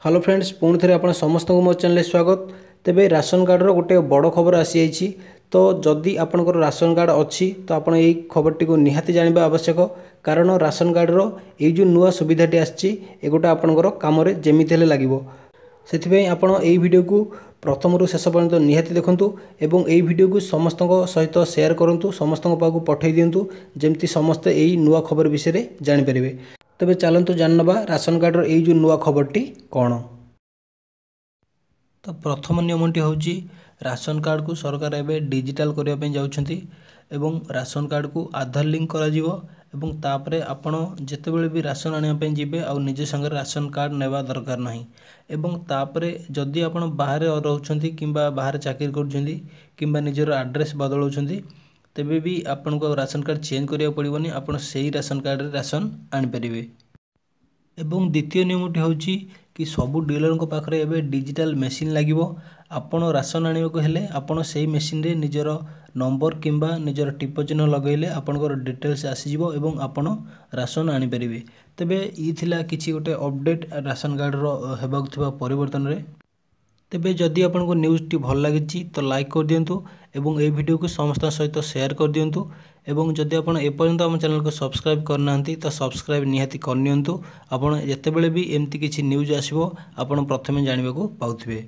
Hello friends, ପୁଣି ଥରେ ଆପଣ ସମସ୍ତଙ୍କୁ ମୋ ଚ୍ୟାନେଲରେ ସ୍ୱାଗତ। ତେବେ ରାସନ କାର୍ଡ଼ର ଗୋଟେ ବଡ଼ ଖବର ଆସିଯାଇଛି। ତ ଯଦି ଆପଣଙ୍କର ରାସନ କାର୍ଡ଼ ଅଛି, ତ ଆପଣ ଏଇ ଖବରଟିକୁ ନିହାତି ଜାଣିବା ଆବଶ୍ୟକ, କାରଣ ରାସନ କାର୍ଡ଼ର ଏଇ ଯେଉଁ ନୂଆ ସୁବିଧାଟି ଆସିଛି, ଏଗୋଟା ଆପଣଙ୍କର କାମରେ ଯେମିତି ହେଲେ ଲାଗିବ। ସେଥିପାଇଁ ଆପଣ ଏଇ ଭିଡ଼ିଓକୁ ପ୍ରଥମରୁ ଶେଷ ପର୍ଯ୍ୟନ୍ତ ନିହାତି ଦେଖନ୍ତୁ ଏବଂ ଏଇ ଭିଡ଼ିଓକୁ ସମସ୍ତଙ୍କ ସହିତ ସେୟାର କରନ୍ତୁ, ସମସ୍ତଙ୍କ ପାଖକୁ ପଠାଇ ଦିଅନ୍ତୁ, ଯେମିତି ସମସ୍ତେ ଏଇ ନୂଆ ଖବର ବିଷୟରେ ଜାଣିପାରିବେ। ତେବେ ଚାଲନ୍ତୁ ଜାଣିନେବା ରାସନ କାର୍ଡ଼ର ଏଇ ଯେଉଁ ନୂଆ ଖବରଟି କ'ଣ। ତ ପ୍ରଥମ ନିୟମଟି ହେଉଛି, ରାସନ କାର୍ଡ଼କୁ ସରକାର ଏବେ ଡିଜିଟାଲ କରିବା ପାଇଁ ଯାଉଛନ୍ତି ଏବଂ ରାସନ କାର୍ଡ଼କୁ ଆଧାର ଲିଙ୍କ କରାଯିବ ଏବଂ ତାପରେ ଆପଣ ଯେତେବେଳେ ବି ରାସନ ଆଣିବା ପାଇଁ ଯିବେ, ଆଉ ନିଜ ସାଙ୍ଗରେ ରାସନ କାର୍ଡ଼ ନେବା ଦରକାର ନାହିଁ। ଏବଂ ତାପରେ ଯଦି ଆପଣ ବାହାରେ ରହୁଛନ୍ତି କିମ୍ବା ବାହାରେ ଚାକିରି କରୁଛନ୍ତି କିମ୍ବା ନିଜର ଆଡ୍ରେସ୍ ବଦଳାଉଛନ୍ତି, ତେବେ ବି ଆପଣଙ୍କୁ ଆଉ ରାସନ କାର୍ଡ଼ ଚେଞ୍ଜ କରିବାକୁ ପଡ଼ିବନି, ଆପଣ ସେଇ ରାସନ କାର୍ଡ଼ରେ ରାସନ ଆଣିପାରିବେ। ଏବଂ ଦ୍ୱିତୀୟ ନିୟମଟି ହେଉଛି କି ସବୁ ଡିଲରଙ୍କ ପାଖରେ ଏବେ ଡିଜିଟାଲ ମେସିନ୍ ଲାଗିବ। ଆପଣ ରାସନ ଆଣିବାକୁ ହେଲେ ଆପଣ ସେଇ ମେସିନ୍ରେ ନିଜର ନମ୍ବର କିମ୍ବା ନିଜର ଟିପ ଚିହ୍ନ ଲଗାଇଲେ ଆପଣଙ୍କର ଡିଟେଲ୍ସ ଆସିଯିବ ଏବଂ ଆପଣ ରାସନ ଆଣିପାରିବେ। ତେବେ ଇ ଥିଲା କିଛି ଗୋଟେ ଅପଡ଼େଟ୍ ରାସନ କାର୍ଡ଼ର ହେବାକୁ ଥିବା ପରିବର୍ତ୍ତନରେ। ତେବେ ଯଦି ଆପଣଙ୍କୁ ନ୍ୟୁଜ୍ଟି ଭଲ ଲାଗିଛି, ତ ଲାଇକ୍ କରିଦିଅନ୍ତୁ ଏବଂ ଏହି ଭିଡ଼ିଓକୁ ସମସ୍ତଙ୍କ ସହିତ ସେୟାର କରିଦିଅନ୍ତୁ। ଏବଂ ଯଦି ଆପଣ ଏପର୍ଯ୍ୟନ୍ତ ଆମ ଚ୍ୟାନେଲକୁ ସବସ୍କ୍ରାଇବ୍ କରିନାହାନ୍ତି, ତ ସବସ୍କ୍ରାଇବ୍ ନିହାତି କରିନିଅନ୍ତୁ। ଆପଣ ଯେତେବେଳେ ବି ଏମିତି କିଛି ନ୍ୟୁଜ୍ ଆସିବ, ଆପଣ ପ୍ରଥମେ ଜାଣିବାକୁ ପାଉଥିବେ।